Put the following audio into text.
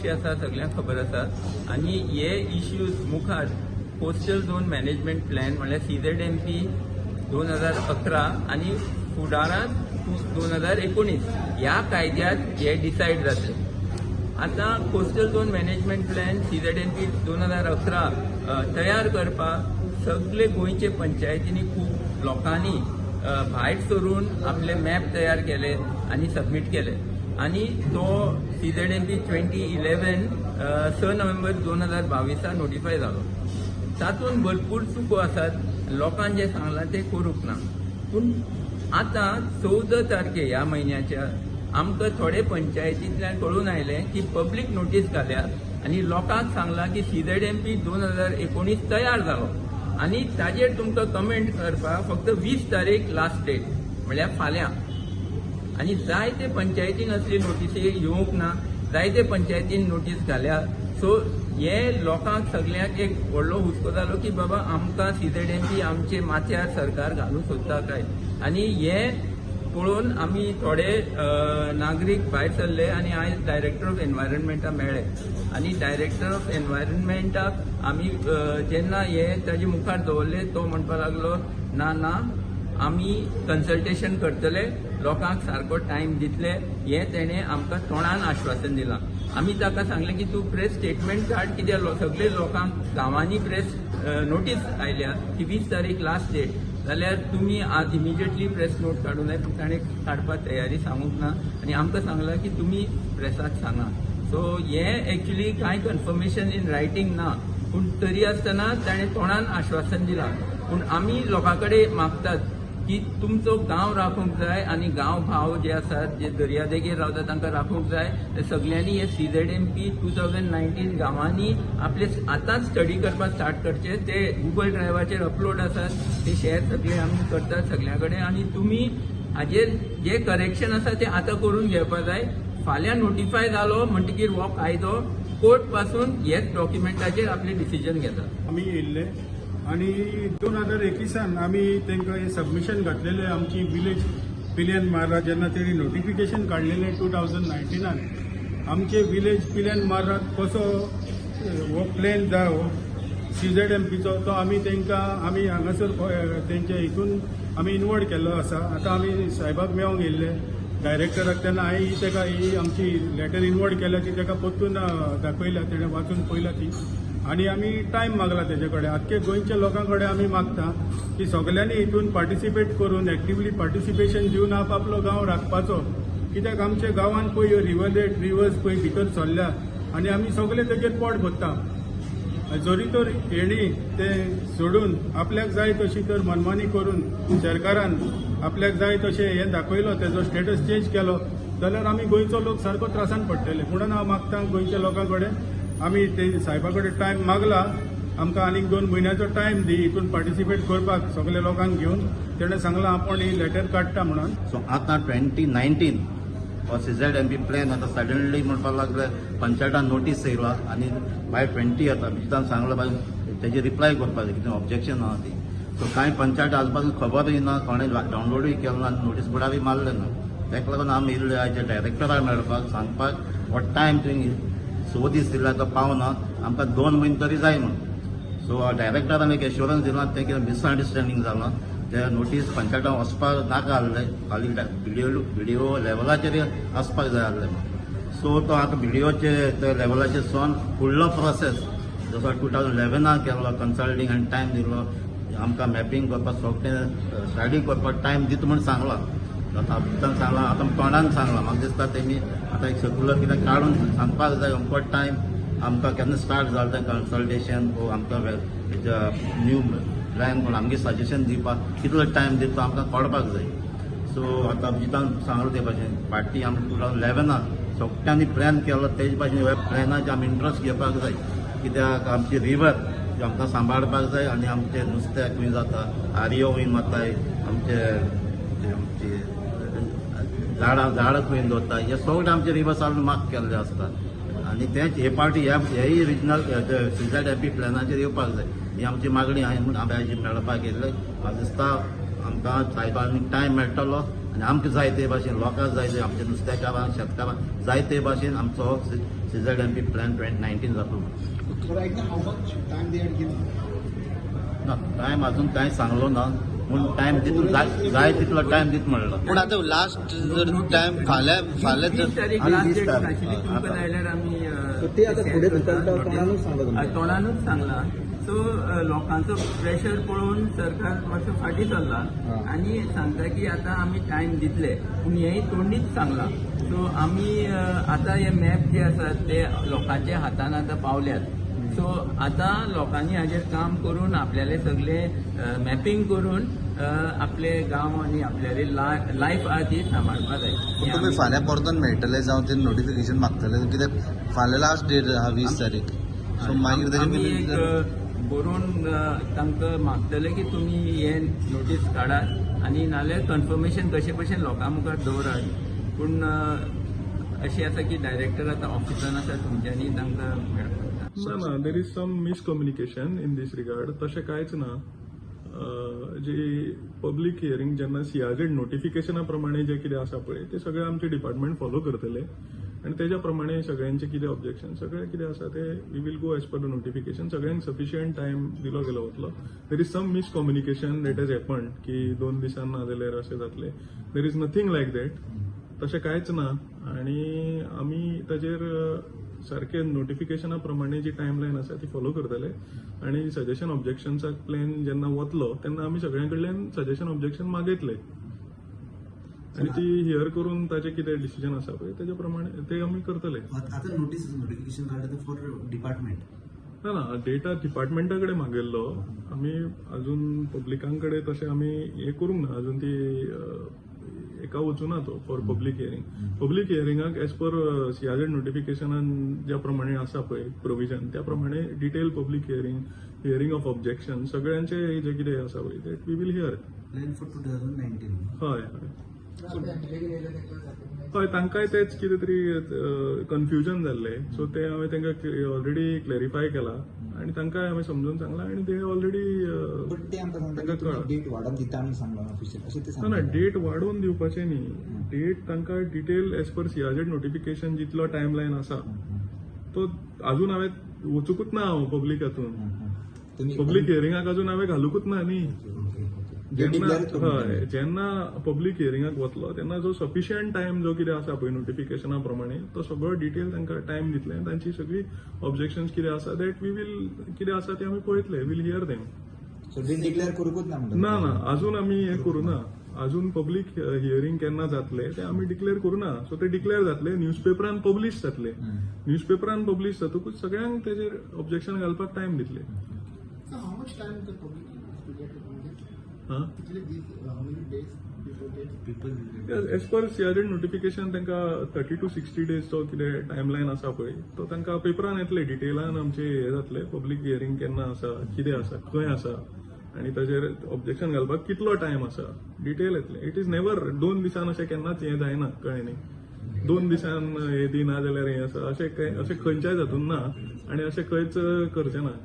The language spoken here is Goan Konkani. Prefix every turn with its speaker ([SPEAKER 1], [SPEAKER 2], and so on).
[SPEAKER 1] कशी आसा सगल्यांक खबर आसा. आनी हे इश्यूज मुखार कोस्टल झोन मॅनेजमेंट प्लॅन म्हणल्यार सीझेडएमपी 2011 आनी फुडारांत 2019 ह्या कायद्यात हे डिसायड जातले. आतां coastal zone management plan CZMP 2011 तयार करपाक सगळे गोंयचे पंचायतींनी खूब लोकांनी भायर सरून आपले मॅप तयार केले आनी सबमीट केले आनी तो सीझेडएमपी 2011 6 नोव्हेंबर 2022 नोटिफाय जालो. तातूंत भरपूर चुको आसात. लोकांक जें सांगलां तें करूंक ना. पूण आतां 14 तारखे ह्या म्हयन्याच्या आमकां थोडे पंचायतींतल्यान कळून आयलें की पब्लीक नोटीस घाल्या आनी लोकांक सांगलां की सीझेडएमपी 2019 तयार जालो आनी ताजेर तुमकां कमेंट करपाक फक्त 20 तारीख लास्ट डेट, म्हणल्यार फाल्यां. आनी जायते पंचायतीन असली नोटीसी येवंक ना, जायते पंचायतीन नोटीस घाल्या. सो हे लोकांक सगल्यांक एक व्हडलो हुस्को जालो की बाबा, आमकां सीझेडएमपी आमचे माथ्यार सरकार घालूंक सोदता काय. आनी हे पळोवन आमी थोडे नागरीक भायर सरले आनी आयज डायरेक्टर ऑफ एनवायरमेंटा मेळ्ळे. आनी डायरेक्टर ऑफ एनवायरमेंटाक आमी जेन्ना हे ताजे मुखार दवरले, तो म्हणपाक लागलो, ना ना, आमी कन्सल्टेशन करतले, लोकांक सारको टायम दितले. हें तेणें आमकां तोंडान आश्वासन दिलां. आमी ताका सांगलें की तूं प्रेस स्टेटमेंट काड, कित्याक सगळे लोकांक गांवांनी प्रेस नोटीस आयल्या की 20 तारीख लास्ट डेट, जाल्यार तुमी आज इमिजिएटली प्रेस नोट काडूं जाय. पूण ताणें काडपाक तयारी सांगूंक ना आनी आमकां सांगलां की तुमी प्रेसाक सांगा. सो हें एक्चुली कांय कन्फर्मेशन इन रायटींग ना, पूण तरी आसतना ताणें तोंडान आश्वासन दिलां. पूण आमी लोकां कडेन मागतात की तुमचो गांव राखूंक जाय आनी गांव भाव जे आसात, जे दर्यादेगेर रावतात, तांकां राखूंक जाय. ते सगल्यांनी हे सीझेडएमपी 2019 गांवांनी आपले आतांच स्टडी करपाक स्टार्ट करचे. ते गुगल ड्रायव्हाचेर अपलोड आसात, ते शेअर सगळे आमी करतात सगळ्यां कडेन. आनी तुमी हाजेर जे करेक्शन आसा ते आतां करून घेवपाक जाय. फाल्यां नोटिफाय जालो म्हणटकीर हो कायदो कोर्ट पासून हेच डॉक्युमेंटाचेर आपले डिसिजन घेता.
[SPEAKER 2] आमी येयल्ले आनी 2021 आमी तांकां हें सबमिशन घातलेलें. आमची विलेज पिलेन मार्रा जेन्ना तेणी नोटिफिकेशन काडलेलें 2019, आमचे विलेज पिलेन मार्रात कसो हो प्लॅन जाय हो सीझेडएमपीचो, तो आमी तांकां आमी हांगासर तेंच्या हितून आमी इनवर्ड केल्लो आसा. आतां आमी साहेबाक मेळोंक येयल्ले, डायरेक्टराक. तेन्ना हांवें ही ताका ही आमची लेटर इनवर्ड केल्या ती ताका परतून दाखयल्या. तेणें वाचून पळयला ती आनी आमी टायम मागला तेजे कडेन. आख्खे गोंयच्या लोकां कडेन आमी मागता की सगल्यांनी हितून पार्टिसिपेट करून, एक्टिवली पार्टिसिपेशन दिवन आप आपलो गांव राखपाचो, कित्याक आमच्या गांवांत पळय ह्यो रिवरलेट रिवर्स पळय भितर सरल्या आनी आमी सगळे तेजेर पोट भरता. जरी तर हेणी ते सोडून आपल्याक जाय तशी तर मनमानी करून सरकारान आपल्याक जाय तशें हें दाखयलो, तेजो स्टेटस चेंज केलो जाल्यार आमी गोंयचो लोक सारको त्रासान पडटले. म्हणून हांव मागता गोंयच्या लोकां कडेन, आमी ते सायबा कडेन टायम मागला, आमकां आनीक 2 म्हयन्याचो टायम दी हितून पार्टिसिपेट करपाक सगल्या लोकांक घेवन. तेणें सांगलां आपूण ही लेटर काडटा म्हणून.
[SPEAKER 3] सो आतां 2019 हो सीझेडएमपी प्लॅन आतां सडनली म्हणपाक लागले, पंचायतान नोटीस येयला आनी बाय 20 आतां अभिजितान सांगलां बाय तेजेर रिप्लाय करपाक जाय, कितें ऑब्जेक्शन आहा ती. सो कांय पंचायत आज पासून खबरूय ना, कोणें डावनलोडूय केलें ना आनी नोटीस बोर्डारूय मारलें ना. ताका लागून आमी येयल्ले आयज डायरेक्टराक मेळपाक, सांगपाक हो टायम तुवें 6 दीस दिला तो पावना, आमकां 2 म्हयने तरी जाय म्हूण. सो डायरेक्टरान एक एश्योरन्स दिलां. तें कितें मिसअंडरस्टँडींग जालां, ते नोटीस पंचायतान वचपाक नाका आहले, खाली बीडीओ लेवलाचेर आसपाक जाय आहले. सो तो आतां बीडीओचे ते लेवलाचेर सोन फुडलो प्रोसेस जसो 2011 केल्लो, कन्सल्टींग आनी टायम दिलो आमकां मॅपिंग करपाक, सगळें स्टडी करपाक टायम दिता म्हूण सांगलां. आतां अभिजितान सांगलां, आतां तोंडान सांगलां. म्हाका दिसता तेमी आतां एक सर्कुलर कितें काडून सांगपाक जाय अमको टायम आमकां केन्ना स्टार्ट जालें तें कन्सल्टेशन वो आमकां न्यू प्लॅन कोण आमगे सजेशन दिवपाक कितलो टायम दिता आमकां कळपाक जाय. सो आतां अभिजितान सांगलां ते भाशेन फाटीं आमी 2011 सगळ्यांनी प्लॅन केलो, तेज भाशेन ह्या प्लॅनाचे आमी इंट्रस्ट घेवपाक जाय, कित्याक आमची रिवर आमकां सांबाळपाक जाय आनी आमचें नुस्त्याक खंय जाता, आरयो खंय मारताय, आमचे आमची झाडां झाडां खंय दवरता, हे सगळे आमचे रिवर्स मार्क केल्ले आसता. आनी तेंच हे पावटी ह्या हेय रिजनल सीझेडएमपी प्लॅनाचेर येवपाक जाय, ही आमची मागणी आहा म्हूण आमी आयज मेळपाक येयल्ले. म्हाका दिसता आमकां सायबांनी टायम मेळटलो. आनी आमकां जाय ते भाशेन, लोकांक जाय ते, आमच्या नुस्तेकारांक, शेतकारांक जाय ते भाशेन आमचो CZMP plan 2019 जातलो.
[SPEAKER 4] Right now, how much time they had given?
[SPEAKER 3] ना, टायम अजून कांय सांगलो ना, पूण टायम तितलो जाय जाय तितलो टायम दीत म्हणलो.
[SPEAKER 5] पूण आतां लास्ट जर टायम फाल्यां फाल्यां
[SPEAKER 1] 20
[SPEAKER 5] जर
[SPEAKER 1] तारीख
[SPEAKER 3] आनी
[SPEAKER 1] लास्ट
[SPEAKER 3] 20
[SPEAKER 1] डेट
[SPEAKER 3] तारीख.
[SPEAKER 1] आशिल्ली.
[SPEAKER 3] हय,
[SPEAKER 1] तुमकां
[SPEAKER 3] आतां.
[SPEAKER 1] जाल्यार आमी
[SPEAKER 4] So ते आतां फुडें धुकलता, तोंडानूच सांगला तुमकां?
[SPEAKER 1] तोंडानूच सांगला. सो लोकांचो प्रेशर पळोवन सरकार मातसो फाटीं सरला आनी सांगता की आतां आमी टायम दितले, पूण हेंय तोंडीच सांगलां. सो आमी आतां हे मॅप जे आसात ते लोकांच्या हातान आतां पावल्यात. सो आतां लोकांनी हाजेर काम करून आपल्याले सगळे मॅपिंग करून आपले गांव आनी आपल्याले लायफ आहा ती सांबाळपा जाय.
[SPEAKER 5] पूण तुमी फाल्यां परतून मेळटले जावं ते नोटिफिकेशन मागतले, कित्याक फाल्यां लास्ट डेट आहा 20 तारीख. सो मागीर तेजे
[SPEAKER 1] आमी एक
[SPEAKER 5] पयलीं
[SPEAKER 1] बरोवन तांकां मागतले की तुमी हे नोटीस काडात आनी नाल्यार कन्फर्मेशन कशे भशेन लोकां मुखार दवरात. पूण अशें आसा की डायरेक्टर आतां ऑफिसान आसा, तुमच्यांनी तांकां मेळपाक
[SPEAKER 6] ना ना, there is some miscommunication in this regard. तशें कांयच ना. जी पब्लीक हियरींग जेन्ना सीआरझेड नोटिफिकेशना प्रमाणे जे कितें आसा पळय, ते सगळें आमचे डिपार्टमेंट फॉलो करतले आनी तेज्या प्रमाणे सगळ्यांचे कितें ऑब्जेक्शन सगळें कितें आसा ते we will go as per the notification. सगळ्यांक सफिशियंट टायम दिलो गेलो वतलो. There is some miscommunication that has happened की 2 दिसान ना जाल्यार अशें जातलें. There is nothing like that. तशें कांयच ना आनी आमी ताजेर सारकें नोटिफिकेशना प्रमाणे जी टायमलायन आसा ती फॉलो करतले आनी सजेशन ऑब्जेक्शन्साक प्लॅन जेन्ना वतलो तेन्ना आमी सगळ्यां कडल्यान सजेशन ऑब्जेक्शन मागयतले आनी ती here करून ताजें कितें डिसिजन आसा पळय तेजे प्रमाणे ते आमी करतले.
[SPEAKER 7] आतां नोटीस नोटिफिकेशन काडलं ते फॉर डिपार्टमेंट.
[SPEAKER 6] ना ना, डेटा डिपार्टमेंटा कडेन मागयल्लो आमी. अजून पब्लिकां कडेन तशें आमी हें करूंक ना. अजून ती हेका वचूना तो फॉर पब्लीक हियरींग. पब्लीक हियरिंगाक एज पर सीआरझेड नोटिफिकेशनान ज्या प्रमाणे आसा पळय प्रोविजन, त्या प्रमाणे detail public hearing, hearing of objection, सगळ्यांचे जे कितें आसा पळय, that we will hear.
[SPEAKER 7] Plan for 2019.
[SPEAKER 6] हय हय हय, तांकांय तेच कितें तरी कन्फ्युजन जाल्लें. सो ते हांवें तांकां ऑलरेडी क्लॅरिफाय केलां आनी तांकांय हांवें समजून सांगलां आनी ते ऑलरेडी
[SPEAKER 4] बट ते आमकां सांगता
[SPEAKER 6] तांकां
[SPEAKER 4] की तुमी
[SPEAKER 6] कळ्ळां.
[SPEAKER 4] डेट वाडोवन दिता म्हणून सांगला ऑफिशियल अशें ते
[SPEAKER 6] ना ना,
[SPEAKER 4] सांगता.
[SPEAKER 6] डेट वाडोवन दिवपाचें न्ही. डेट तांकां detail as per CRZ notification जितलो टायमलायन आसा तो अजून हांवें वचुकूच ना हांव पब्लीक हातून.
[SPEAKER 4] तुमी
[SPEAKER 6] पब्लीक हियरिंगाक अजून हांवें घालुकूच ना न्ही.
[SPEAKER 4] डेट
[SPEAKER 6] जेन्ना
[SPEAKER 4] डिक्लेअर करूंक
[SPEAKER 6] हय, जेन्ना पब्लीक हियरिंगाक वतलो तेन्ना जो सफिशियंट टायम जो कितें आसा पळय नोटिफिकेशना प्रमाणे, तो सगळो डिटेल तांकां टायम दितले आनी तांची सगळी ऑब्जेक्शन्स कितें आसा, that we will कितें आसा ते आमी पळयतले, we'll here them.
[SPEAKER 4] So date declare करूंकूच ना म्हणटा.
[SPEAKER 6] ना ना, अजून आमी हें करूं ना. अजून पब्लीक हियरींग केन्ना जातले ते आमी डिक्लेअर करूं ना. सो ते डिक्लेअर जातले, न्यूजपेपरान पब्लीश जातले. न्यूजपेपरान पब्लीश जातकूच सगळ्यांक तेजेर ऑब्जेक्शन घालपाक टायम दितले.
[SPEAKER 8] So how much time the public is to get it on this?
[SPEAKER 6] हा.
[SPEAKER 8] कितले दीस, how many days before that?
[SPEAKER 7] People
[SPEAKER 6] as per CRZ notification तांकां 30 टू 60 डेजचो कितें टायमलायन आसा पळय, तो तांकां पेपरान येतले. डिटेलान आमचे हे जातले, पब्लीक हियरींग केन्ना आसा, कितें आसा, खंय आसा आनी ताजेर ऑब्जेक्शन घालपाक कितलो टायम आसा, डिटेल येतले. It is never 2 दिसान अशें केन्नाच हें जायना, कळ्ळें न्ही? 2 दिसान हे दी ना जाल्यार हें आसा अशें कांय अशें खंयच्याय जातून ना आनी अशें खंयच करचें ना.